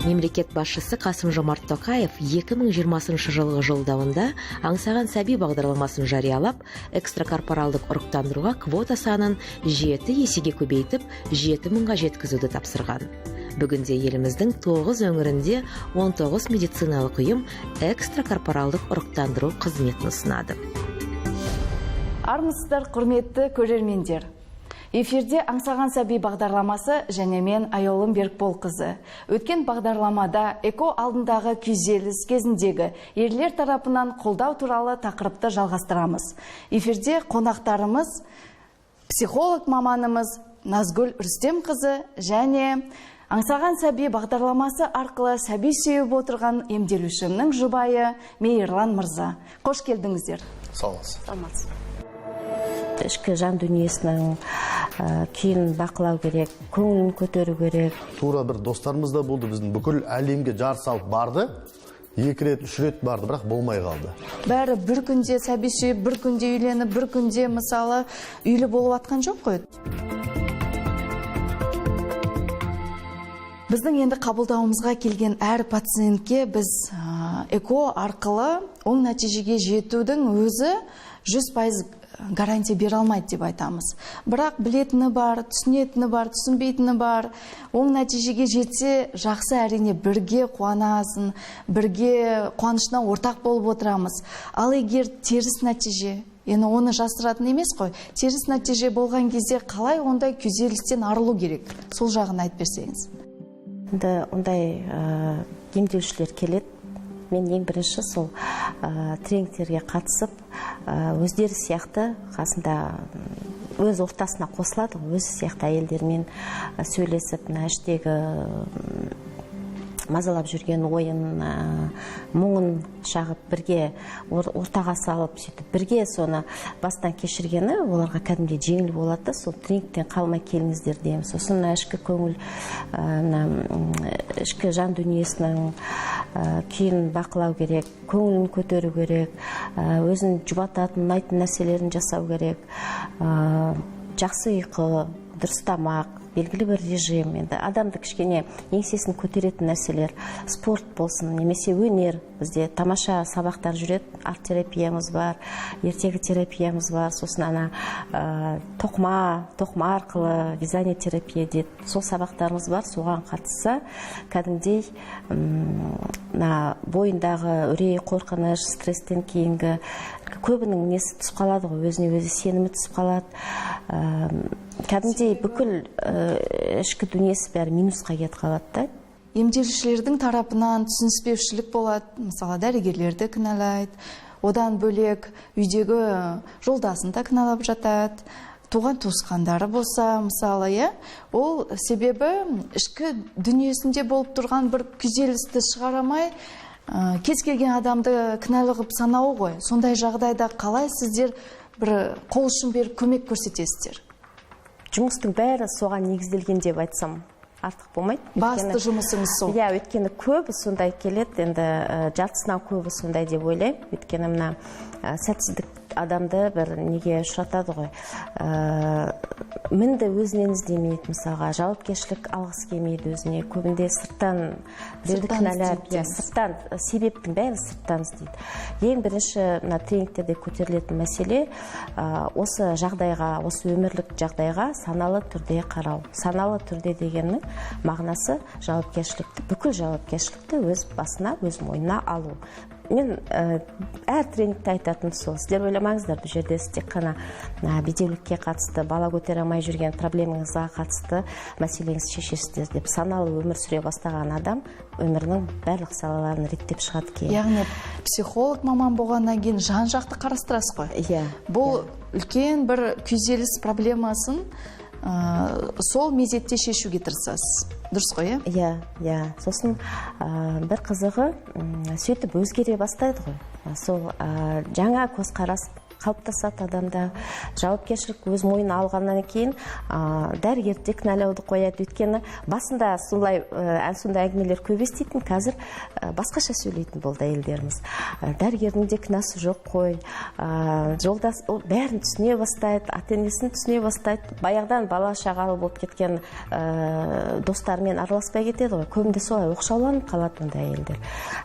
Мемлекет басшысы Қасым-Жомарт Тоқаев 2020 жылғы жолдауында Аңсаған сәби бағдарламасын жариялап, экстракорпоралдық ұрықтандыруға квота санын 7 есеге көбейтіп, 7 мыңға жеткізуді тапсырған. Бүгінде еліміздің 9 өңірінде 19 медициналық ұйым экстракорпоралдық ұрықтандыру қызметін ұсынады. Армысыздар, құрметті көрермендер! Эфирде Аңсаған сәби бағдарламасы және мен, Аяулым Берікболқызы. Өткен бағдарламада ЭКО алдындағы күйзеліс кезіндегі ерлер тарапынан қолдау туралы тақырыпты жалғастырамыз. Эфирде қонақтарымыз психолог маманымыз Назгүл Рүстемқызы және Аңсаған сәби бағдарламасы арқылы сәби сүйіп отырған емделушінің жұбайы Мейірлан мырза. Қош келдіңіздер. Саламатсыз. Саламатсыз. Ішкі жан дүниесінің күйін бақылау керек, көңілін көтеру керек. Тура бір достарымыз да болды, біздің бүкіл әлемге жар салып барды. 2 рет, 3 рет барды, бірақ болмай қалды. Бәрі бір күнде сәби сүйіп, бір күнде үйленіп, бір күнде мысалы үйлі болып атқан жоқ қой. Біздің енді қабылдауымызға келген әр пациентке біз ЭКО арқылы оң нәтижеге жетудің өзі 100% гарантия бере алмайды деп айтамыз. Бірақ білетіні бар, түсінетіні бар, түсінбейтіні бар. Оң нәтижеге жетсе жақсы, әрине, бірге қуанасың, бірге қуанышына ортақ болып отырамыз. Ал егер теріс нәтиже, енді оны жасыратын емес қой, теріс нәтиже болған кезде қалай ондай күйзелістен арылу керек? Сол жағын айтып берсеңіз. Енді ондай емделушілер келеді. Мен ең бірінші сол тренингтерге қатысып, өздері сияқты қасында, өз ортасына қосылады ғой, өзі сияқты әйелдермен сөйлесіп, мына іштегі мазалап жүрген ойын, мұңын шағып, бірге ортаға салып, сөйтіп бірге соны бастан кешіргені оларға кәдімгідей жеңіл болады да, сол тренингтен қалмай келіңіздер деймін. Сосын мына ішкі көңіл, мына ішкі жан дүниесінің күйін бақылау керек, көңілін көтеру керек, өзін жұбататын, ұнайтын нәрселерін жасау керек, жақсы ұйқы, дұрыс тамақ, белгілі бір режим. Енді адамды кішкене еңсесін көтеретін нәрселер, спорт болсын немесе өнер. Бізде тамаша сабақтар жүреді, арт терапиямыз бар, ертегі терапиямыз бар, сосын ана тоқыма арқылы вязание терапия дейді, сол сабақтарымыз бар. Соған қатысса кәдімгідей, мына бойындағы үрей, қорқыныш, стресстен кейінгі көбінің несі түсіп қалады ғой, өзіне өзі сенімі түсіп қалады. Кәдімгідей бүкіл ішкі дүниесі бәрі минусқа кетіп қалады да. Емделушілердің тарапынан түсініспеушілік болады, мысалы дәрігерлерді кінәлайды, одан бөлек үйдегі жолдасын да кінәлап жатады, туған туысқандары болса, мысалы, иә, ол себебі ішкі дүниесінде болып тұрған бір күйзелісті шығара алмай, кез келген адамды кінәлі қылып санауы ғой. Сондай жағдайда қалай сіздер бір қол ұшын беріп көмек көрсетесіздер? Жұмыстың бәрі соған негізделген деп айтсам артық болмайды. Басты жұмысыңыз сол. Иә, өйткені көбі сондай келеді, енді жартысынан көбі сондай деп ойлаймын. Өйткені мына сәтсіздік адамды бір неге ұшыратады ғой. Мінді өзінен іздемейді, мысалға, жауапкершілік алғысы келмейді өзіне. Көбінде сырттан біреуді Сырттан кінәлап, іздейді иә, дейсіз. сырттан, себептің бәрін сырттан іздейді. Ең бірінші мына тренингтерде көтерілетін мәселе, осы жағдайға, осы өмірлік жағдайға саналы түрде қарау. Саналы түрде дегеннің мағынасы жауапкершілікті, бүкіл жауапкершілікті өз басына, өз мойнына алу. Мен әр тренингте айтатыным сол. Сіздер ойламаңыздар, бұл жерде сіз тек қана бедеулікке қатысты, бала көтере алмай жүрген проблемаңызға қатысты мәселеңізді шешесіздер деп. Саналы өмір сүре бастаған адам өмірінің барлық салаларын реттеп шығады кейін. Яғни психолог маман болғаннан кейін жан-жақты қарастырасыз ғой. Иә. Бұл үлкен бір күйзеліс проблемасын сол мезетте шешуге тырысасыз. Дұрыс қой, иә? Иә, иә. Сосын бір қызығы, сөйтіп өзгере бастайды ғой. Сол жаңа көзқарас қалыптасады адамда. Жауапкершілік өз мойнына алғаннан кейін дәрігерді де кінәлауды қояды. Өйткені басында солай сондай әңгімелер көп еститін, қазір басқаша сөйлейтін болды әйелдеріміз. Дәрігердің де кінәсі жоқ қой, жолдас ол бәрін түсіне бастайды, ата-енесін түсіне бастайды. Баяғыдан бала шағалы болып кеткен достарымен араласпай кетеді ғой, көбінде солай оқшауланып қалады ондай әйелдер.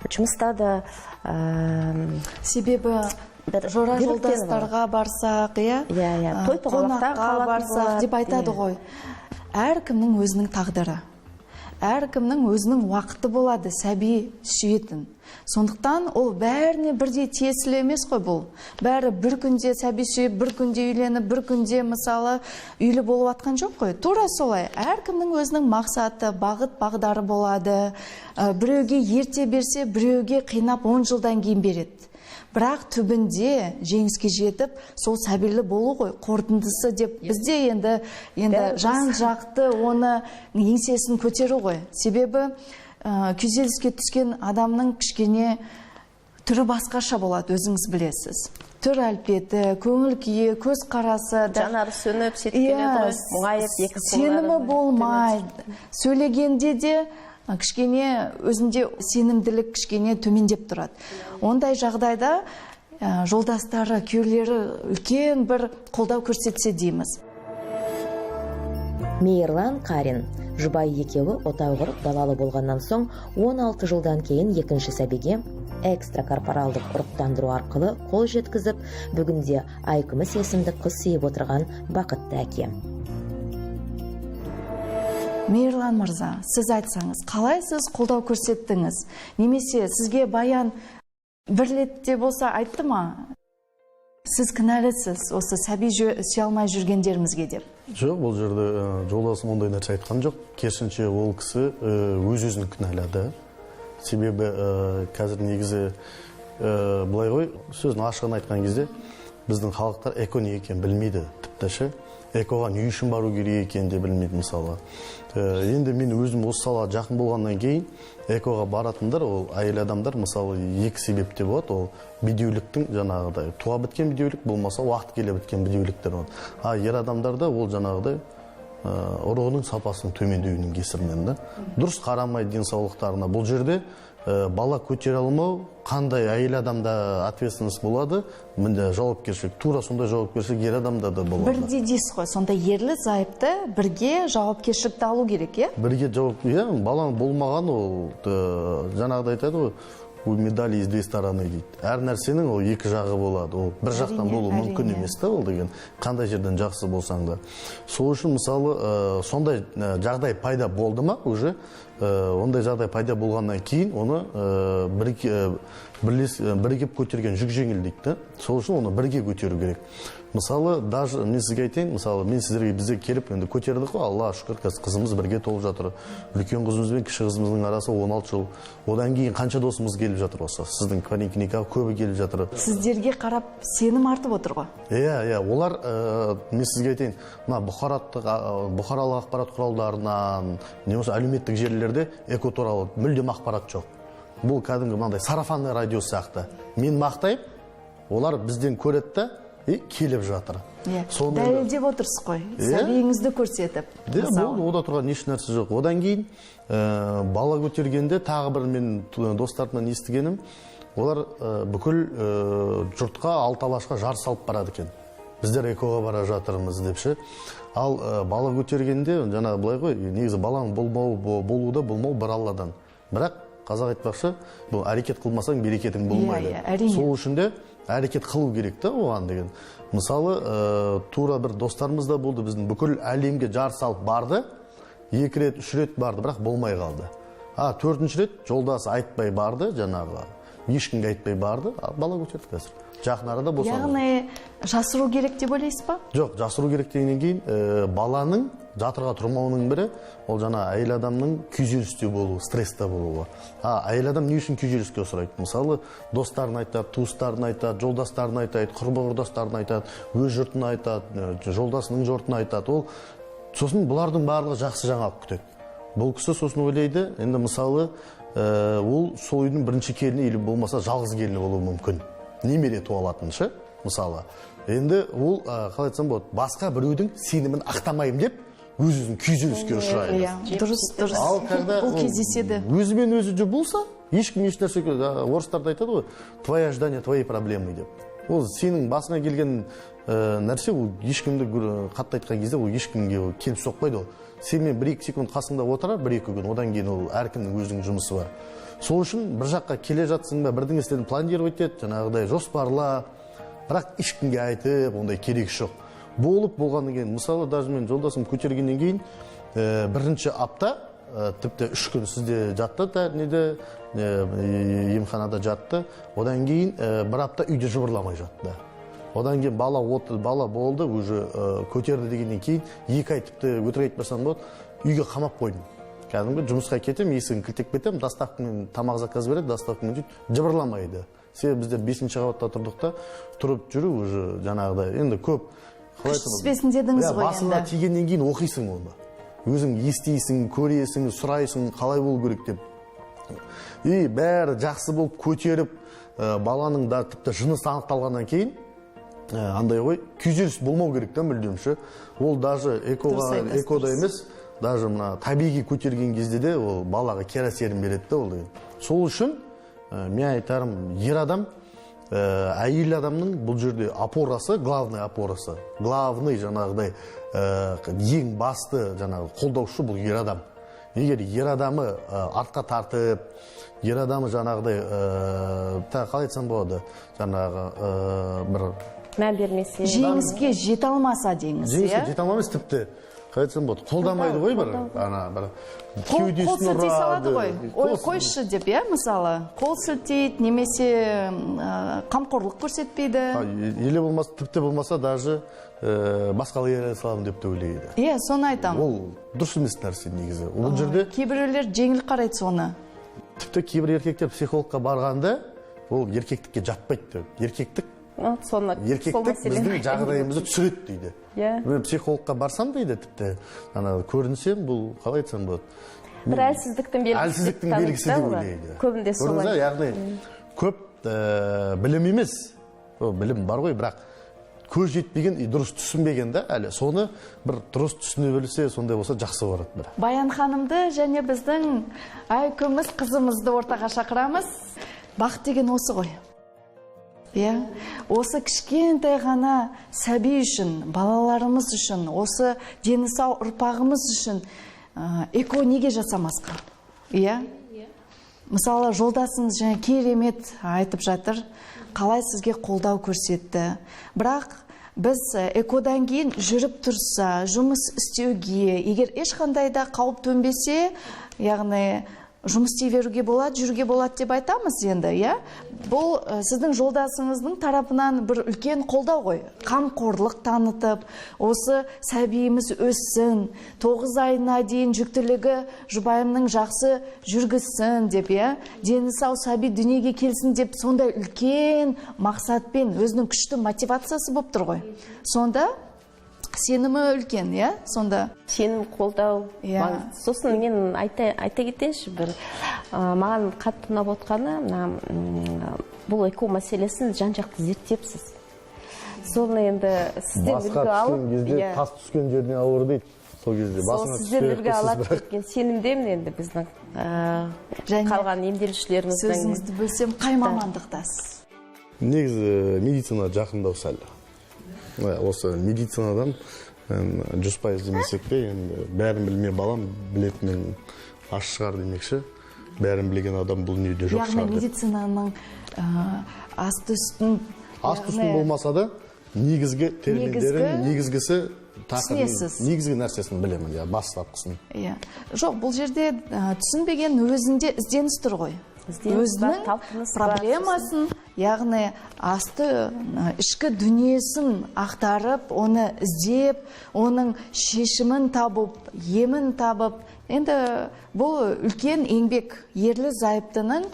Жұмыста да себебі жора жолдастарға барсақ, иә, той тоғалақта қонаққа барсақ деп айтады ғой. Әркімнің өзінің тағдыры, әркімнің өзінің уақыты болады сәби сүйетін. Сондықтан ол бәріне бірдей тиесілі емес қой бұл. Бәрі бір күнде сәби сүйіп, бір күнде үйленіп, бір күнде мысалы үйлі болып атқан жоқ қой. Тура солай, әркімнің өзінің мақсаты, бағыт, бағдары болады. Біреуге ерте берсе, біреуге қинап 10 жылдан кейін береді. Бірақ түбінде жеңіске жетіп, сол сәбилі болу ғой қорытындысы деп бізде енді жан жақты оны еңсесін көтеру ғой. Себебі күйзеліске түскен адамның кішкене түрі басқаша болады, өзіңіз білесіз. Түр әлпеті, көңіл күйі, көз қарасы, жанары сөніп, сөйтіп келеді ғой, мұңайып, екі қолдары сенімі болмайды. Сөйлегенде де кішкене өзінде сенімділік кішкене төмендеп тұрады. Ондай жағдайда жолдастары, күйеулері үлкен бір қолдау көрсетсе дейміз. Мейірлан Қарин жұбайы екеуі отау құрып балалы болғаннан соң 16 жылдан кейін екінші сәбиге экстракорпоралдық ұрықтандыру арқылы қол жеткізіп, бүгінде Айкүміс есімді қыз сүйіп отырған бақытты әке. Мейірлан мырза, сіз айтсаңыз, қалай сіз қолдау көрсеттіңіз? Немесе сізге Баян бір ретте болса айтты ма? Сіз кінәлісіз осы сәби сүйе алмай жүргендерімізге деп. Жоқ, бұл жерде жолдасым ондай нәрсе айтқан жоқ. Керісінше ол кісі өз-өзін кінәлады. Себебі қазір негізі былай ғой, сөзін ашығын айтқан кезде біздің халықтар эко не екенін білмейді, тіпті ше. Экоға не үшін бару керек екенін де білмейді мысалы. Енді мен өзім осы салаға жақын болғаннан кейін экоға баратындар ол әйел адамдар мысалы екі себепте болады. Ол бедеуліктің жаңағыдай туа біткен бедеулік, болмаса уақыт келе біткен бедеуліктер болады. А ер адамдарда ол жаңағыдай ұрығының сапасының төмендеуінің кесірінен да. Дұрыс қарамай денсаулықтарына. Бұл жерде бала көтере алмау қандай әйел адамда ответственность болады, мінде жауапкершілік, тура сондай жауапкершілік ер адамда да болады. Бірдей дейсіз ғой, сонда ерлі зайыпты бірге жауапкершілікті алу керек, иә? Бірге жауап, иә, балаң болмаған ол, жаңағыдай айтады ғой, у медали есть две стороны дейді. Әр нәрсенің ол екі жағы болады. Ол бір жақтан болуы мүмкін емес та ол деген. Қандай жерден жақсы болсаң да. Сол үшін мысалы сондай жағдай пайда болды ма, уже ондай жағдай пайда болғаннан кейін оны бірігіп көтерген жүк жеңіл дейді да. Сол үшін оны бірге көтеру керек. Мысалы, даже мен сізге айтайын, мысалы, мен сіздерге бізде келіп енді көтердік қой, Аллаға шүкір, қазір қызымыз бірге толып жатыр. Үлкен қызымыз бен кіші қызымыздың арасы 16 жыл. Одан кейін қанша досымыз келіп жатыр осы. Сіздің поликлиникаға көбі келіп жатыр. Сіздерге қарап сенім артып отыр ғой. Иә, иә, олар, мен сізге айтайын, мына бұқаралық ақпарат құралдарынан, не болмаса әлеуметтік желілерде эко туралы мүлдем ақпарат жоқ. Бұл кәдімгі мынандай сарафанный радио сияқты. Мен мақтаймын, олар бізден көреді да, и келіп жатыр. Дәлелдеп отырсыз қой, сәбиіңізді көрсетіп. Болды, ода тұрған еш нәрсе жоқ. Одан кейін бала көтергенде тағы бір мен достарымнан естігенім, олар бүкіл жұртқа, алты алашқа жар салып барады екен. Біздер экоға бара жатырмыз деп ше. Ал бала көтергенде, жаңағы былай ғой, негізі балаң болу да болмау бір Алладан. Бірақ қазақ айтпақшы, бұл әрекет қылмасаң берекетің болмайды. Сол үшін де әрекет қылу керек та оған деген. Мысалы, тура бір достарымыз да болды, біздің бүкіл әлемге жар салып барды, 2 рет, 3 рет барды, бірақ болмай қалды. А 4-ші рет жолдасы айтпай барды, жаңағы ешкімге айтпай барды, бала көтерді қазір. Жақын арада босанды. Яғни жасыру керек деп ойлайсыз ба? Жоқ, жасыру керек дегеннен кейін баланың жатырға тұрмауының бірі ол жаңа әйел адамның күйзелісте болуы, стрессте болуы. А әйел адам не үшін күйзеліске ұшырайды? Мысалы, достарын айтады, туыстарын айтады, жолдастарын айтады, құрбы-құрдастарын айтады, өз жұртын айтады, жолдасының жұртын айтады. Ол сосын бұлардың барлығы жақсы жаңалық күтеді. Бұл кісі сосын ойлайды, енді мысалы, ол сол үйдің бірінші келіні или болмаса жалғыз келіні болуы мүмкін. Немере туа алатын ше. Мысалы, енді ол қалай айтсам болады, басқа біреудің сенімін ақтамаймын деп өз өзін күйзеліске ұшырайды. Иә, дұрыс, дұрыс. Ал когда бұл кездеседі. Өзімен өзі болса, ешкім еш нәрсе, орыстарда айтады ғой, твои ожидания, твои проблемы деп. Ол сенің басыңа келген нәрсе, ол ешкімді қатты айтқан кезде ол ешкімге келіп соқпайды ол. Сенімен 1-2 секунд қасыңда отырар, 1-2 күн, одан кейін ол әркімнің өзінің жұмысы бар. Сол үшін бір жаққа келе жатсың ба, бірдеңе істедің, планировать ет, жаңағыдай жоспарла, бірақ ешкімге айтып, ондай керек жоқ. Болып болғаннан кейін, мысалы, даже мен жолдасым көтергеннен кейін, бірінші апта, тіпті 3 күн сізде жатты, неде, емханада жатты, одан кейін бір апта үйде жыбырламай жатты. Одан кейін бала болды, уже көтерді дегеннен кейін 2 ай тіпті өтірік айтпасам болады, үйге қамап қойдым. Кәдімгі жұмысқа кетемін, есігін кілттеп кетемін, доставкамен тамақ заказ береді, доставкамен сөйтіп жыбырламайды. Себебі біздер 5-ші қабатта тұрдық та, тұрып жүру уже жаңағыдай, енді көп күш түспесін дедіңіз ғой енді. Басына тигеннен кейін оқисың оны. Өзің естисің, көресің, сұрайсың, қалай болу керек деп. И бәрі жақсы болып көтеріп, баланың да тіпті жынысы анықталғаннан кейін, андай ғой, күйзеліс болмау керек та мүлдем ше. Ол даже экода емес, даже мына табиғи көтерген кезде де ол балаға кері әсерін береді да ол деген. Сол үшін мен айтарым, ер адам, әйел адамның бұл жерде опорасы, главный опорасы, главный жаңағыдай ең басты жаңағы қолдаушы бұл ер адам. Егер ер адамы артқа тартып, ер адамы жаңағыдай, қалай айтсам болады, жаңағы бір мән бермесе, жеңіске жете алмаса деңіз, жеңіске жете алмамыз тіпті, қалай айтсам болады, қолдамайды ғой бір, ана бір кеудесін ұрады, салады ғой, ой қойшы деп, иә, мысалы, қол сілтейді немесе қамқорлық көрсетпейді. Или болмаса, тіпті болмаса даже басқалай ере саламын деп те ойлайды. Иә, соны айтамын. Ол дұрыс емес нәрсе негізі. Ол жерде кейбіреулер жеңіл қарайды соны. Тіпті кейбір еркектер психологқа барғанда ол еркектікке жатпайды деп. Еркектік біздің жағдайымызды түсіреді дейді. Мен психологқа барсам дейді, тіпті ана көрінсем, бұл қалай айтсам болады? Бір әлсіздіктің белгісі деп ойлайды. Көбінде солай. Яғни көп білім емес, білім бар ғой, бірақ көз жетпеген, дұрыс түсінбеген да әлі. Соны бір дұрыс түсіне білсе, сондай болса жақсы болады бір. Баян ханымды және біздің Айкүміс қызымызды ортаға шақырамыз. Бақыт деген осы ғой. Иә, осы кішкентай ғана сәби үшін, балаларымыз үшін, осы дені сау ұрпағымыз үшін ЭКО неге жасамасқа? Иә? Мысалы, жолдасыңыз және керемет айтып жатыр, қалай сізге қолдау көрсетті. Бірақ біз ЭКОдан кейін жүріп тұрса, жұмыс істеуге, егер ешқандай да қауіп төнбесе, яғни жұмыс істей беруге болады, жүруге болады деп айтамыз енді, иә? Бұл сіздің жолдасыңыздың тарапынан бір үлкен қолдау ғой. Қамқорлық танытып, осы сәбиіміз өссін, 9 айына дейін жүктілігі жұбайымның жақсы жүргізсін деп, иә? Дені сау сәби дүниеге келсін деп сондай үлкен мақсатпен өзінің күшті мотивациясы болып тұр ғой. Сонда сенімі үлкен, иә? Сонда сенім, қолдау. Сосын мен айта кетейінші бір, маған қатты ұнап отқаны, бұл ЭКО мәселесін жан-жақты зерттепсіз. Соны енді сізден үлгі алып, кезде тас түскен жеріне ауыр дейді. Сол кезде басына сізден үлгі алады деген сенімдемін енді біздің қалған емделушілеріміздің. Сөзіңізді бөлсем, қай мамандықтасыз? Негізі медицина жақындау сәл. Осы медицинадан 100% демесек те, енді бәрін білме балам, білетінін аш шығар демекші, бәрін білген адам бұл дүниеде жоқ шығар. Яғни медицинаның асты үстін болмаса да, негізгі терминдерін, негізгісі түсінесіз. Негізгі нәрсесін білемін, бастапқысын. Жоқ, бұл жерде түсінбеген өзінде ізденіс тұр ғой. Өзінің проблемасын, яғни асты ішкі дүниесін ақтарып, оны іздеп, оның шешімін табып, емін табып. Енді бұл үлкен еңбек, ерлі зайыптының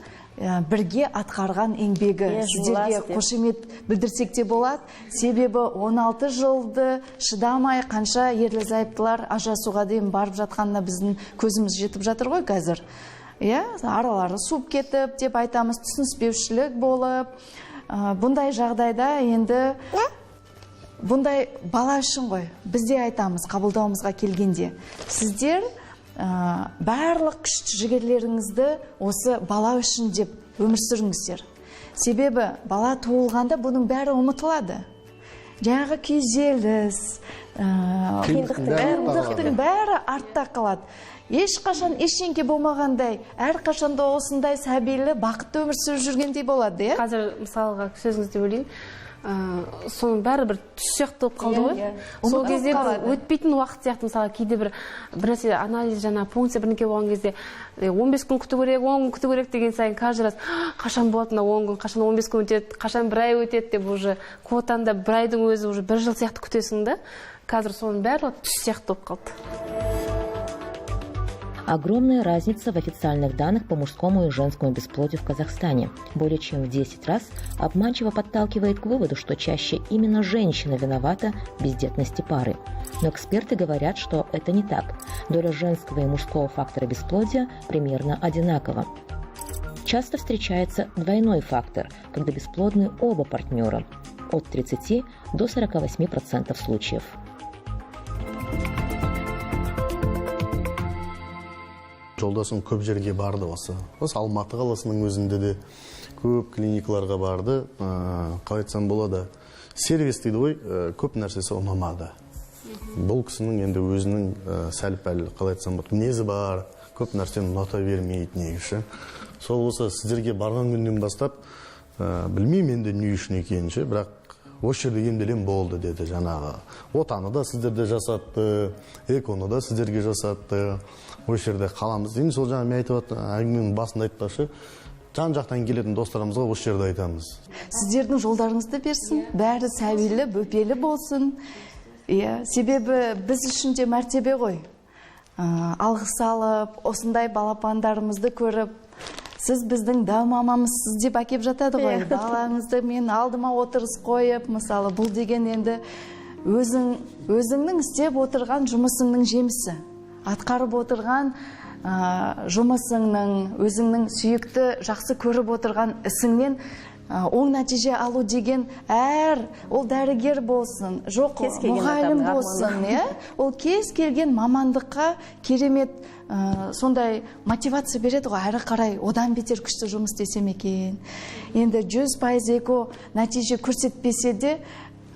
бірге атқарған еңбегі. Сіздерге қошемет білдірсек те болады. Себебі 16 жылды шыдамай қанша ерлі зайыптылар ажырасуға дейін барып жатқанына біздің көзіміз жетіп жатыр ғой қазір. Иә, аралары суып кетіп деп айтамыз, түсініспеушілік болып. Бұндай жағдайда енді бұндай бала үшін ғой, біз де айтамыз қабылдауымызға келгенде. Сіздер барлық күш жігерлеріңізді осы бала үшін деп өмір сүріңіздер. Себебі бала туылғанда бұның бәрі ұмытылады. Жаңағы күйзеліс, қиындықтың бәрі артта қалады. Ешқашан ештеңке болмағандай, әрқашанда осындай сәбилі бақытты өмір сүріп жүргендей болады, иә? Қазір мысалға сөзіңізді бөлейін, соның бәрі бір түс сияқты болып қалды ғой. Сол кезде өтпейтін уақыт сияқты, мысалы кейде бір нәрсе анализ, жаңа пункция бірдеңе болған кезде 15 күн күту керек, 10 күн күту керек деген сайын каждый раз қашан болады мына 10 күн, қашан 15 күн өтеді, қашан бір ай өтеді деп уже квотаны да бір айдың өзі уже бір жыл сияқты күтесің да. Қазір соның барлығы түс сияқты болып қалды. Огромная разница в официальных данных по мужскому и женскому бесплодию в Казахстане. Более чем в 10 раз обманчиво подталкивает к выводу, что чаще именно женщина виновата в бездетности пары. Но эксперты говорят, что это не так. Доля женского и мужского фактора бесплодия примерно одинакова. Часто встречается двойной фактор, когда бесплодны оба партнера – от 30 до 48% случаев. Жолдасым көп жерге барды осы. Осы Алматы қаласының өзінде де көп клиникаларға барды. Қалай айтсам болады, сервис дейді ғой, көп нәрсесі ұнамады. Бұл кісінің енді өзінің сәл-пәл, қалай айтсам болады, мінезі бар, көп нәрсені ұната бермейді негізі. Сол осы сіздерге барған күннен бастап, білмеймін енді не үшін екенін ше, бірақ осы жерде емделем болды деді жаңағы. Отаны да сіздерде жасатты, эконы да сіздерге жасатты. Осы жерде қаламыз. Енді сол жаңа мен айтып жатқан әңгіменің басында айтпақшы, жан-жақтан келетін достарымызға осы жерде айтамыз. Сіздердің жолдарыңызды берсін, бәрі сәбилі, бөпелі болсын. Иә, себебі біз үшін де мәртебе ғой. Алғыс алып, осындай балапандарымызды көріп, сіз біздің дәу мамамызсыз деп әкеп жатады ғой. Балаңызды мен алдыма отырыс қойып, мысалы, бұл деген енді өзіңнің істеп отырған жұмысыңның жемісі. Атқарып отырған жұмысыңның, өзіңнің сүйікті, жақсы көріп отырған ісіңнен оң нәтиже алу деген әр, ол дәрігер болсын, жоқ, мұғалім болсын, ол кез келген мамандыққа керемет сондай мотивация береді ғой, әрі қарай одан бетер күшті жұмыс істесем екен. Енді 100% эко нәтиже көрсетпесе де,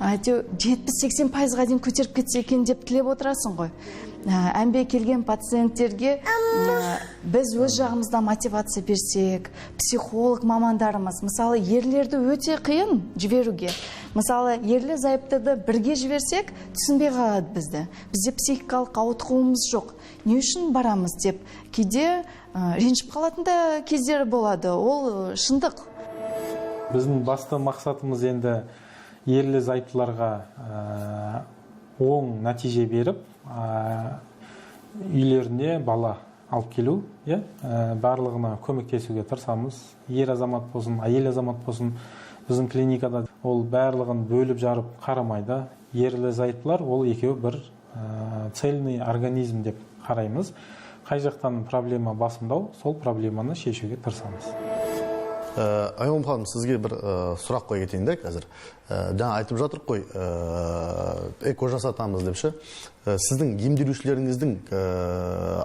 әйтеуір 70-80%-ға дейін көтеріп кетсе екен деп тілеп отырасың ғой. Әмбе келген пациенттерге біз өз жағымыздан мотивация берсек, психолог мамандарымыз, мысалы, ерлерді өте қиын жіберуге. Мысалы, ерлі зайыптарды бірге жіберсек, түсінбей қалады бізді. Бізде психикалық ауытқуымыз жоқ. Не үшін барамыз деп кейде ренжіп қалатын да кездері болады. Ол шындық. Біздің басты мақсатымыз енді ерлі зайыптыларға оң нәтиже беріп, үйлеріне бала алып келу, барлығына көмектесуге тырысамыз. Ер азамат болсын, әйел азамат болсын, біздің клиникада ол барлығын бөліп жарып қарамайды. Ерлі зайыптылар ол екеуі бір цельный организм деп қараймыз. Қай жақтан проблема басымдау, сол проблеманы шешуге тырысамыз. Айгүл ханым, сізге бір сұрақ қоя кетейін де қазір. Жаңа айтып жатырық қой, эко жасатамыз деп ше. Сіздің емделушілеріңіздің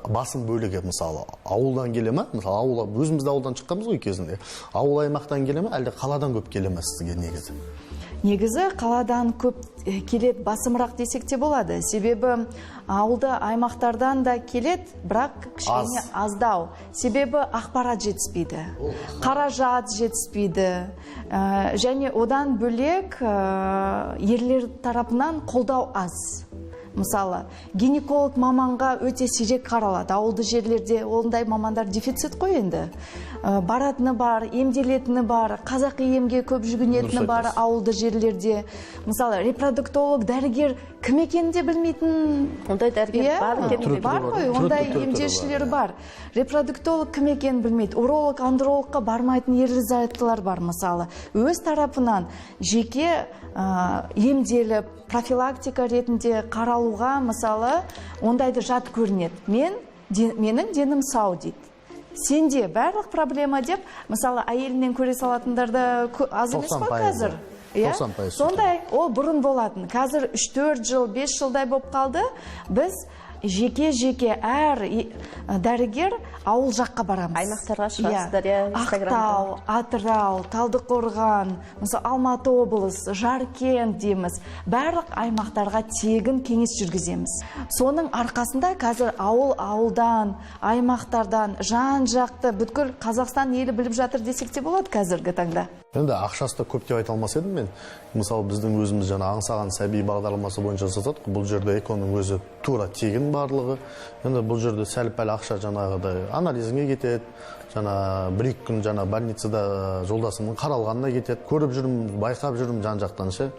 басым бөлігі мысалы ауылдан келе ме? Мысалы ауыл, өзіміз де ауылдан шыққанбыз ғой кезінде. Ауыл аймақтан келе ме, әлде қаладан көп келе ме сізге негізі? Негізі қаладан көп келеді, басымырақ десек те болады. Себебі ауылда аймақтардан да келеді, бірақ кішкене аздау. Себебі ақпарат жетіспейді, қаражат жетіспейді. Және одан бөлек ерлер тарапынан қолдау аз. Мысалы, гинеколог маманға өте сирек қаралады. Ауылды жерлерде ондай мамандар дефицит қой енді. Баратыны бар, емделетіні бар, қазақи емге көп жүгінетіні бар ауылды жерлерде. Мысалы, репродуктолог дәрігер кім екенін де білмейтін. Ондай дәрігер бар екен. Бар ғой, ондай емдеушілер бар. Репродуктолог кім екенін білмейді. Уролог, андрологқа бармайтын ерлі-зайыптылар бар, мысалы. Өз тарапынан жеке емделіп, профилактика ретінде қаралуға, мысалы, ондайды жат көрінеді. Менің денім сау дейді. Сенде барлық проблема деп, мысалы, әйелінен көре салатындар да аз емес қой 90%. Қазір. Иә? 90%. Сондай, ол бұрын болатын. Қазір 3-4 жыл, 5 жылдай болып қалды. Біз жеке-жеке әр дәрігер ауыл жаққа барамыз. Аймақтарға шығасыздар, иә, Инстаграмда. Ақтау, Атырау, Талдықорған, мысалы, Алматы облысы, Жаркент дейміз. Барлық аймақтарға тегін кеңес жүргіземіз. Соның арқасында қазір ауыл ауылдан, аймақтардан, жан жақты бүткіл Қазақстан елі біліп жатыр десек те болады қазіргі таңда. Енді ақшасы да көп деп айта алмас едім мен. Мысалы, біздің өзіміз жаңа «Аңсаған сәби» бағдарламасы бойынша жасадық. Бұл жерде ЭКО-ның өзі тура тегін барлығы. Енді бұл жерде сәл пәл ақша жаңағыдай анализіңе кетеді, жаңа 1-2 күн жаңа больницада жолдасымның қаралғанына кетеді. Көріп жүрмін, байқап жүрмін жан жақтан ше.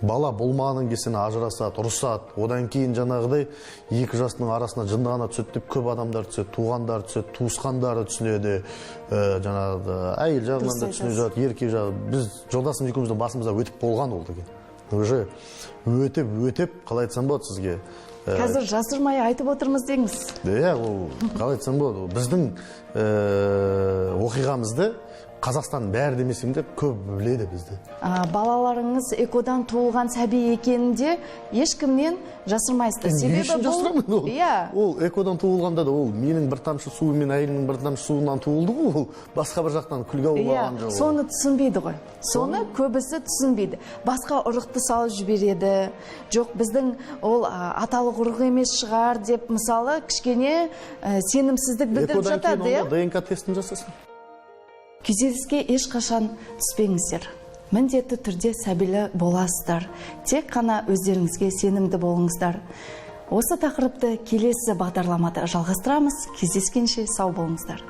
Бала болмағаннан кейін ажырасады, ұрысады. Одан кейін жаңағыдай екі жастың арасына жындыхана түседі деп көп адамдар түседі, туғандар түседі, туысқандары түсінеді, жаңағы әйел жағынан да Дұрыс түсініп айтасыз. жатады, еркек жағы. Біз жолдасым екеуміздің басымызда өтіп болған ол деген. Уже өтіп, өтіп, қалай айтсам болады сізге? Қазір жасырмай айтып отырмыз деңіз. Иә, ол қалай айтсам болады, ол біздің оқиғамызды Қазақстан бәрі демесем де көп біледі бізді. Балаларыңыз ЭКО-дан туылған сәби екенін де ешкімнен жасырмайсыздар. Не Себебі үшін бұл жасырамын ол? Иә. Ол ЭКО-дан туылғанда да ол менің бір тамшы суы мен әйелімнің бір тамшы суынан туылды ғой, ол басқа бір жақтан күлге аулаған Иә, жоқ. соны түсінбейді ғой. Соны көбісі түсінбейді. Басқа ұрықты салып жібереді. Жоқ, біздің ол аталық ұрық емес шығар деп, мысалы, кішкене сенімсіздік білдіріп ЭКО-дан кейін жатады, иә? онда ДНК тестін жасасын. Күйзеліске ешқашан түспеңіздер. Міндетті түрде сәбилі боласыздар. Тек қана өздеріңізге сенімді болыңыздар. Осы тақырыпты келесі бағдарламада жалғастырамыз. Кездескенше сау болыңыздар.